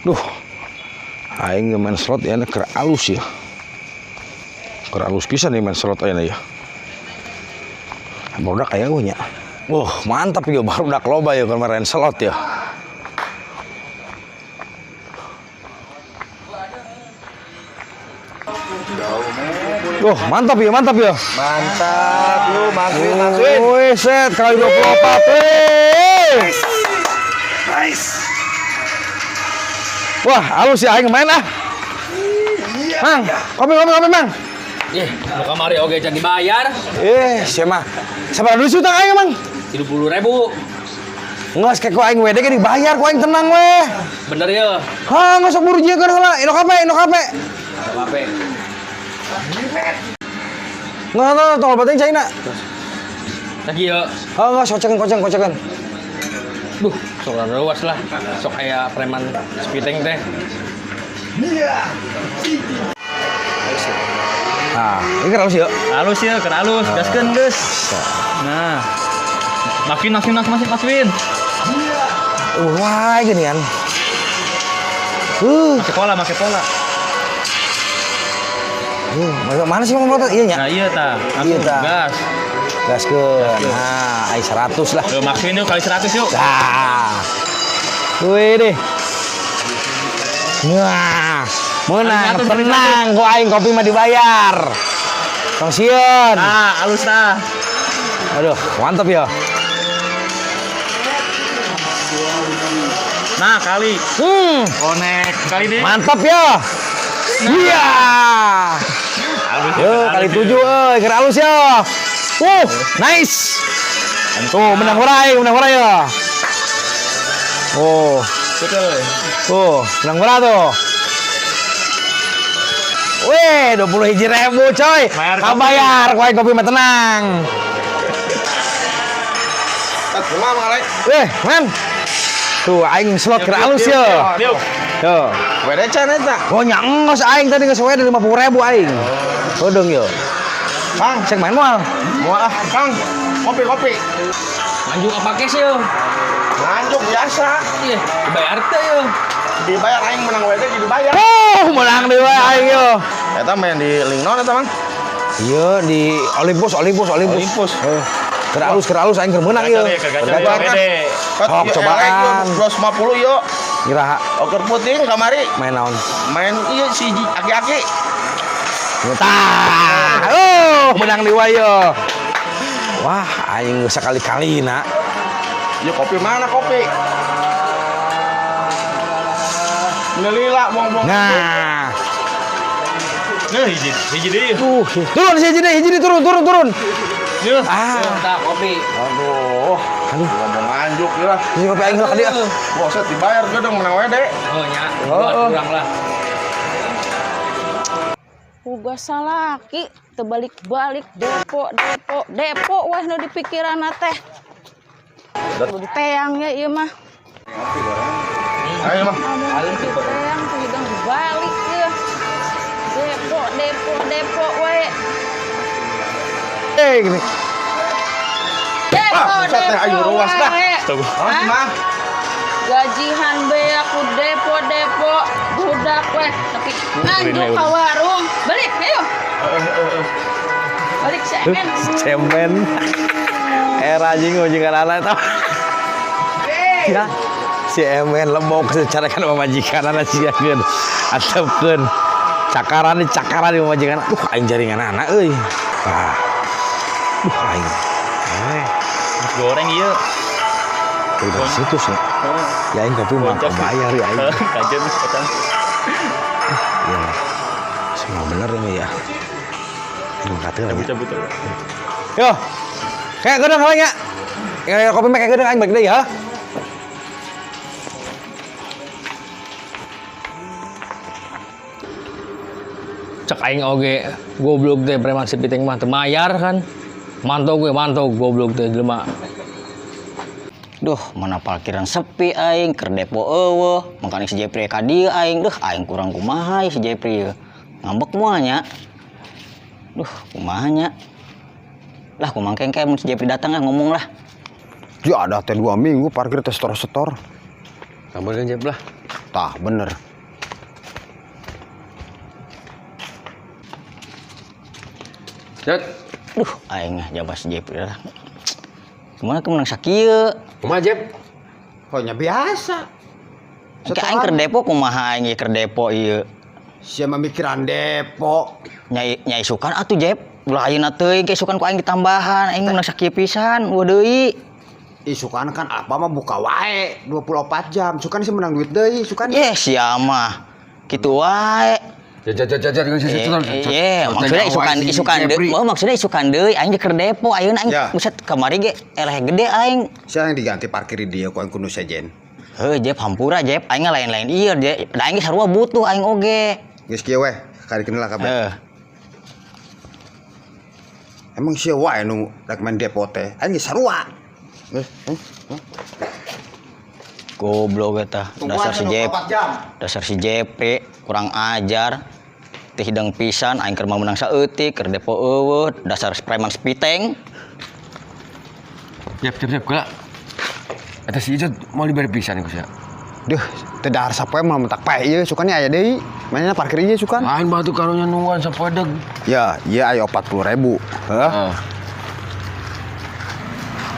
Duh. Aing main slot ya keur alus ya. Keur alus pisan nih main slot ayeuna ya. Barudak aya euy nya. Wah, mantap ya, barudak loba ya kemarin slot ya. Duh, mantap ya, mantap ya. Mantap lu, masukin, masukin. Wih, set kali 24. Wih. Nice. Wah, halus ya aing main ah. Mang, kopi kopi kopi, Mang. Ih, nu kamari oge can dibayar. Eh, siapa? Siapa dulu sih utang aing, Mang? 30.000. Nggak, kayak ku aing WD ge dibayar, ku aing tenang weh. Bener ya? Ha, nggak sok buru jeung heula. Inok apa? Inok apa? Apa? Nggak, nggak, tolong batin China. Lagi ya. Ha, nggak, kocekan, kocekan, kocekan. Duh, sok ruas lah. Sok aya preman speeding teh. Nah, ini kenapa sih, yuk? Halus ya, keur halus, gaskeun geus. Nah. Makin makin makin makin masukin. Wah, gini kan. Make pola, make pola. Mana sih Mang Protot? Iya nya. Nah, iya tah. Iya, Langsung tah. gas. Gaskeun. Nah, ai 100 lah. Yo, makin yuk kali 100 yuk. Nah. Wih deh. Wah, menang, Kali 100, kali tenang, kok aing kopi mah dibayar. Tong sieun. Nah, halus tah. Aduh, mantap ya. Nah, kali. Konek kali deh. Mantap ya. Iya. Halus. Yo, kali 7 euy, keur halus ya. Nice. Tuh, menang ora aing, menang ora ya. Oh. Betul. Tuh, menang berapa tuh? Weh, 21.000 coy. Bayar kopi. Kabayar, kowe kopi mah tenang. Kumaha Mang Alek? Weh, men. Tuh, aing slot keur alus ya. Yuk. Yo. WD can eta. Oh, nya engos aing tadi geus WD 50.000 aing. Hodong yo. Kang, Cek main moal. moal ah, Kang. Kopi kopi. Nganjuk apa cash yo? Nganjuk biasa. Ih, dibayar teh yo. Dibayar aing menang WD jadi dibayar. Oh, menang deui wae aing yo. Eta main di Lingnon eta, Mang. Iya di Olympus, Olympus, Olympus. Olympus. Heeh. Keur alus, keur alus aing keur meunang ieu. Gacor ya, keur gacor Keur ya, gacor. WD. Sok, cobaan. 250 yo. Iraha Oker puting kamari main naon? main ieu si aki-aki. Tah. Oh, menang deui wae yo. Wah, aing geus sakali-kali na. Yo kopi mana kopi? Ngelila buang-buang. Nah, Nah, hiji hiji deui. Turun si hiji deui, hiji deui turun, turun, turun. Yeuh. Ah, Tah kopi. Aduh, aduh. ngomong nganjuk ya lah. Ini kopi aing heula ka dieu. Boset dibayar gedung menang WD. Oh nya, Oh, oh. kurang lah. Uga salaki terbalik-balik depo depo depo wah nu di pikiran teh. Kudu diteang ya ieu mah. Ayo mah. Amun diteang tuh hidang dibalik ieu. Depo depo depo wae. Eh, gini. Depo Ah, buset teh, ayo depo ruas dah. wae. Ah, mah. Gajihan beak ku depo depo budak weh tapi nganjuk ka warung. Balik ayo. Balik si Emen. Cemen. Era anjing ujungan anak eta. Ya. Si Emen lembok secara kan pamajikan anak siakeun. Atepkeun. Cakaran cakaran di pamajikan. Duh, aing jaringan anak euy. Ah. Duh, aing. Eh, Goreng ieu. udah situs ya. Ya aing kopi mah bayar ya aing. Kajen kacang. Iya. Semua bener ini ya. Ini kata lagi. Cabut cabut. Yo. Kayak gedeng heula nya. Ya, ya kopi mah kayak gedeng aing balik deui ya. Cek aing oge goblok teh preman si piting mah teu mayar kan. Mantog we mantog goblok teh jelema. Duh, mana parkiran sepi aing, keur depo eueuh, makanya si Jepri ka dieu aing, duh aing kurang kumaha si Jepri ieu. Ngambek moal nya. Duh, kumaha nya. Lah kumaha engke mun si Jepri datang ah ngomong lah. Ya ada teh 2 minggu parkir teh setor-setor. Sampeurkeun Jep lah. Tah, bener. Jat. Duh, aing jabah si Jepri lah. Kumaha ke menang sakieu? Kumaha Jep? Oh nya biasa. Engke aing keur depo kumaha aing ieu keur depo ieu. Sia memikiran depo. Nya nya isukan atuh Jep. Ulah ayeuna teuing ke isukan ku aing ditambahan. Aing menang sakieu pisan, eueuh deui. Isukan kan apa mah buka wae 24 jam. Sukan sih menang duit deui, sukan. Ye sia mah. Kitu wae. Iya, maksudnya isukan deui. Oh, maksudnya isukan deui aing keur depo ayeuna aing buset kamari ge eleh gede aing. Sia yang diganti parkir di dieu ku aing kudu sejen. Heuh, Jep hampura Jep, aing lain-lain ieu Jep. Da aing ge sarua butuh aing oge. Geus kieu weh, karikeun lah kabeh. Emang sia wae nu rek main depo teh. Aing ge sarua. Geus. Goblok eta, dasar si Jep. Dasar si Jepri kurang ajar. Teh hidang pisan aing keur menang saeutik, keur depo eueuh, dasar preman spiteng. Jep, Jep, Jep, geula. Eta si Ijot mau diberi pisan ku sia. Duh, teu dahar sapoe mah mentak pae ieu sukane aya deui. Mainna parkir ieu sukan. Lain batu karunya nungguan sapoe deug. Ya, ieu aya 40.000. Heuh.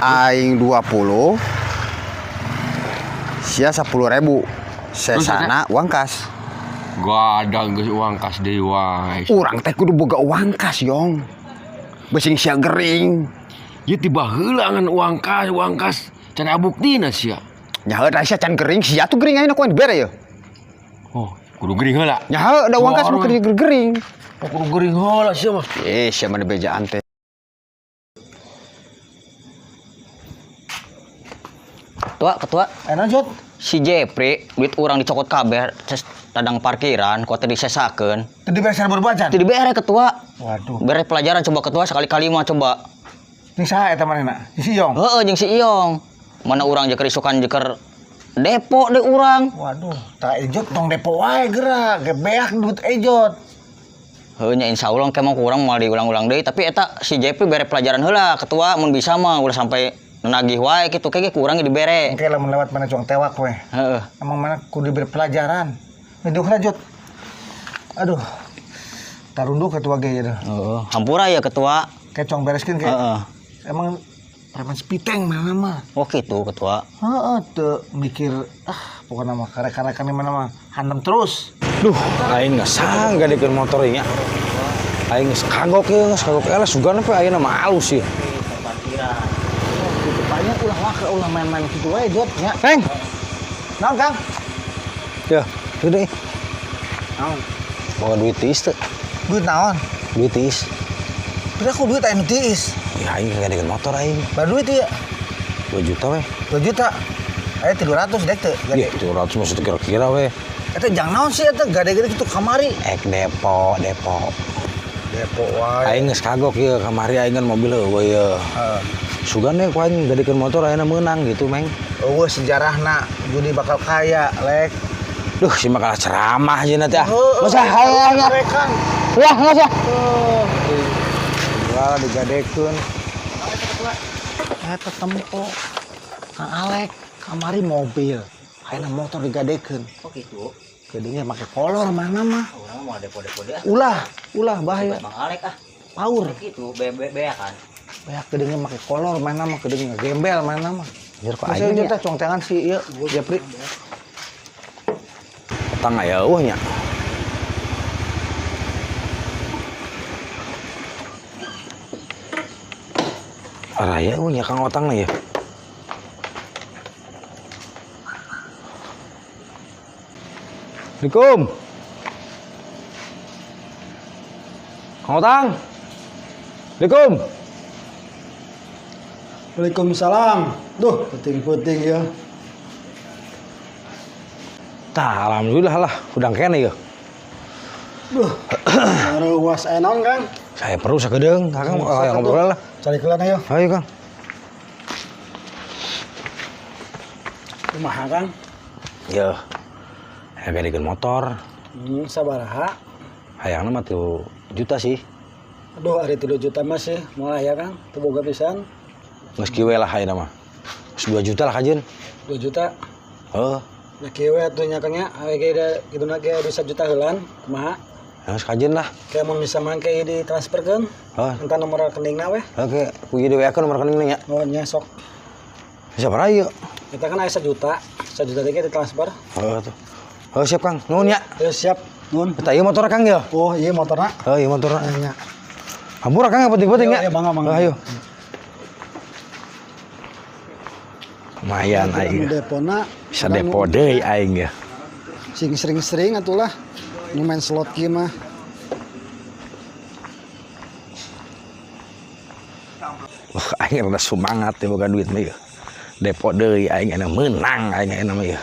Aing 20. Sia 10.000. Sesana uang kas. Gadang geus uang kas deui wae. Urang teh kudu boga uang kas, Yong. Besing sia gering. Ieu tiba heula ngan uang kas can aya buktina sia. Nya heuh da sia can gering, sia tuh gering ayeuna ku aing dibere yeuh. Oh, kudu gering heula. Nya heuh da uang kas mah kudu gering. Oh, kudu gering heula sia mah. Eh, sia mah dibejaan teh. Ketua, ketua. Lanjut. Si Jepri duit urang dicokot kabeh tadang parkiran kuat disesakeun. Teu dibere seribu acan? Teu dibere ketua. Waduh. Bere pelajaran coba ketua sekali-kali mah coba. Jeung saha eta manehna? Jeung si Iyong. Heeh, jeung si Iyong. Mana urang jeker isukan jeker depo deui urang. Waduh, tah Ejot tong depo wae geura, ge beak duit Ejot. Heuh nya insyaallah engke mah ku urang moal diulang-ulang deui, tapi eta si Jepri bere pelajaran heula ketua mun bisa mah ulah sampai nagih wae kitu ke ge ku urang ge dibere. Engke lamun lewat mana cuang tewak we. Heeh. Emang mana kudu diberi pelajaran. Induk lanjut. Aduh. Tarunduk ketua ge ya. Heeh, hampura ya ketua. Kayak cuang bereskeun ge. Heeh. Emang preman spiteng mana mah. Oh kitu ketua. Heeh, teu mikir ah pokokna mah karek-karekan mana mah handem terus. Duh, aing geus sanggadekeun motor ieu nya. Aing geus kagok ieu, geus kagok eleh sugan we ayeuna mah alus ieu. Banyak ulah waka ulah main-main gitu wae Jot nya. Neng. Naon Kang? Ya, gede. Naon? Bawa duit tiis teu. Duit naon? Duit tiis. Pira ku duit aya nu tiis? Ya aing kagadekeun motor aing. Baru duit ieu. 2 juta weh. 2 juta. Aya 300 dek teu. Iya, 300 maksud kira-kira weh. Eta jang naon sih eta gade-gede kitu kamari? Ek depo, depo. Depo wae. Aing geus kagok ieu kamari aing kan mobil eueuh ieu. Heeh. Sugan deh ku aing gadekeun motor ayeuna meunang gitu, Meng. Eueuh sejarahna judi bakal kaya, Lek. Duh, si mah kalah ceramah jeung teh. Masa hayang rekan. Wah, geus ah. Wah, digadekeun. Eta tempo. Kang Alek kamari mobil. Ayeuna motor digadekeun. Oh kitu. Gedenya make kolor mana mah. Urang mah depo-depo deui. Ulah, ulah bahaya. Bang Alek ah. Paur. Kitu be-be kan. Banyak gedenya make kolor mana mah gedenya gembel mana mah. Anjir kok Aing aing teh congtengan si ieu Jepri. Petang aya eueuh nya. Raya eueuh nya Kang Otang ya. Assalamualaikum. Kang Otang. Assalamualaikum. Waalaikumsalam. Duh, puting-puting ya. Tah, alhamdulillah lah, udang kene ya. Duh, ruas enon Kang. Saya perlu sakedeung, Kang, ayo ngobrol lah. Cari kelan ayo. Ayo, Kang. Kumaha, Kang? Ya. Hayang gadekeun motor. Sabaraha? Hayangna mah 3 juta sih. Aduh, ari 3 juta mah sih, moal aya Kang, teu boga pisan. Geus kieu we lah ayeuna mah. Geus 2 juta lah kajeun. 2 juta? Heuh. Nah kieu we atuh nya Kang nya, awe ge da kiduna ge 2 juta heulan, kumaha? Geus kajeun lah. Kayak mun bisa mangke ieu ditransferkeun. Oh. Entah nomor rekeningna we. Oke, ku ieu di WA nomor rekeningna nya. Oh nya sok. Sabaraha ieu? Kita kan aya 1 juta, 1 juta teh ditransfer. Oh, tuh. Oh, siap Kang. Nuhun ya. Ya siap. Nuhun. Eta ieu motor Kang ya? Oh, iya motorna. Oh, iya motorna. Nya. Hampura Kang penting-penting ya. Iya, bangga, bangga. Oh, ayo. Lumayan aing. Depona Bisa depo deui aing ya. Sing sering-sering atulah nu main slot kieu mah. Wah, aing rada semangat ya boga duit mah ieu. Depo deui aing enak menang aing enak mah ieu.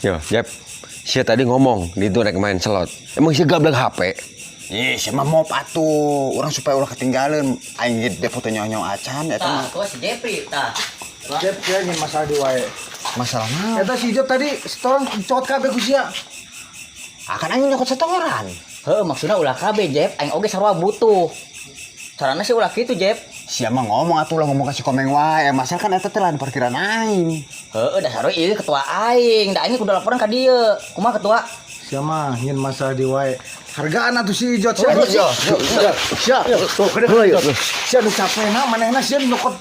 Yo, Jep. Sia tadi ngomong di itu rek main slot. Emang sia gablek HP? Ih, sia mah mop atuh. Urang supaya ulah ketinggalan. Aing ge depo teh nyaho acan eta mah. Tah, si Jepri tah. Jep, dia ingin masalah di wae. Masalah naon? Eta si Ijop tadi setoran cokot kabeh ku sia. Akan aing nyokot setoran. Heuh, maksudna ulah kabeh Jep, aing oge sarua butuh. Carana sih ulah kitu Jep. Sia mah ngomong atuh lah ngomong ka si Komeng wae. Masalah kan eta teh lahan parkiran aing. Heuh, dasar we ieu ketua aing, da aing kudu laporan ka dieu. Kumaha ketua? Sia mah ingin masalah di wae. Hargaan atuh si Ijot sia. Sia. Sia. Tuh, gede. Sia nu capena manehna sia nu nyokot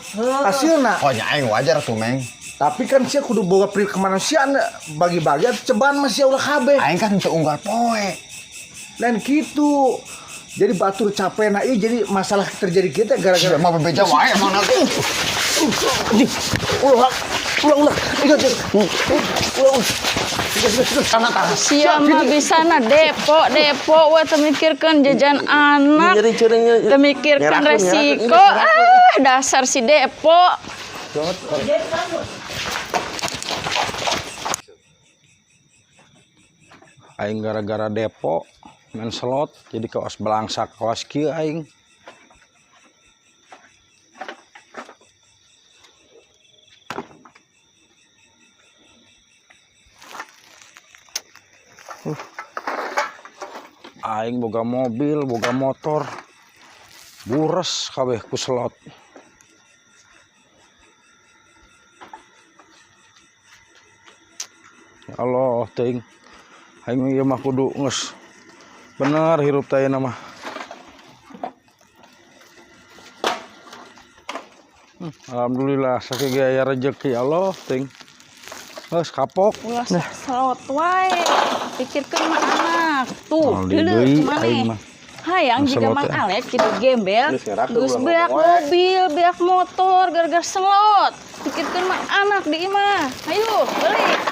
hasilna. Oh nya aing wajar tuh, Meng. Tapi kan sia kudu boga pri kemanusiaan bagi-bagi atuh cobaan mah sia ulah kabeh. Aing kan teu unggal poe. Lain gitu. Jadi batur capek ieu jadi masalah terjadi kita gara-gara Sia mah bebeja wae emang nanti. Ulah, ulah, ulah. Ijot, Ijot. Ulah, ulah. Sia mah bisa na depo depo we teu mikirkeun jajan anak. Teu mikirkeun resiko. Ah, dasar si depo. Aing gara-gara depo main slot jadi kawas belangsak kawas kieu aing. Aing boga mobil, boga motor. Bures kabeh ku slot. Ya Allah, teuing. Aing ieu mah kudu geus bener hirup teh ayeuna mah. Alhamdulillah sakieu ge aya rejeki ya Allah teuing. Geus kapok. Ulah slot wae. Pikirkeun mah anak. Tuh, Moal deuleu deui maneh. aing mah. Hayang Nu jiga slot Mang teh. Alek jadi gembel, Geus ngerakeun geus ulah beak ngomong wae. mobil, beak motor gara-gara slot. Pikirkeun mah anak di imah. Ayo, balik.